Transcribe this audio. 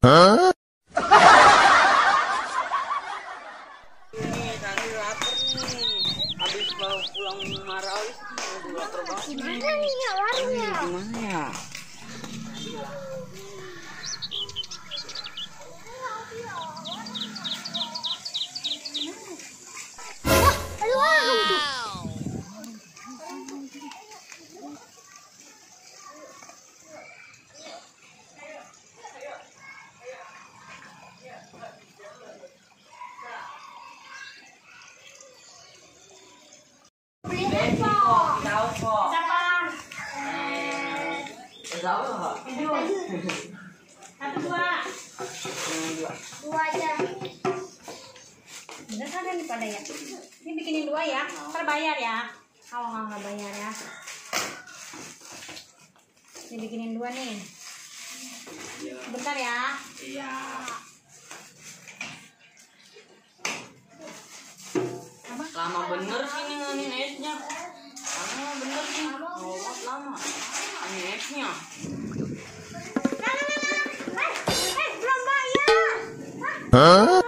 Hah? Nih, Tani lapar nih. Habis mau pulang Marawis, lapar banget. Gimana nih ya warungnya? Gimana ya? Wah, ada warung tuh. Satu dua. Dua aja. Bener kan nih pada ya? Ini bikinin dua ya. Ntar bayar ya. Kalau nggak bayar ya. Ini bikinin dua nih. Bentar ya. Iya. Lama bener sih nih nganin esnya. Lama bener sih. Lama. Ini esnya. Belum bayar. Hah?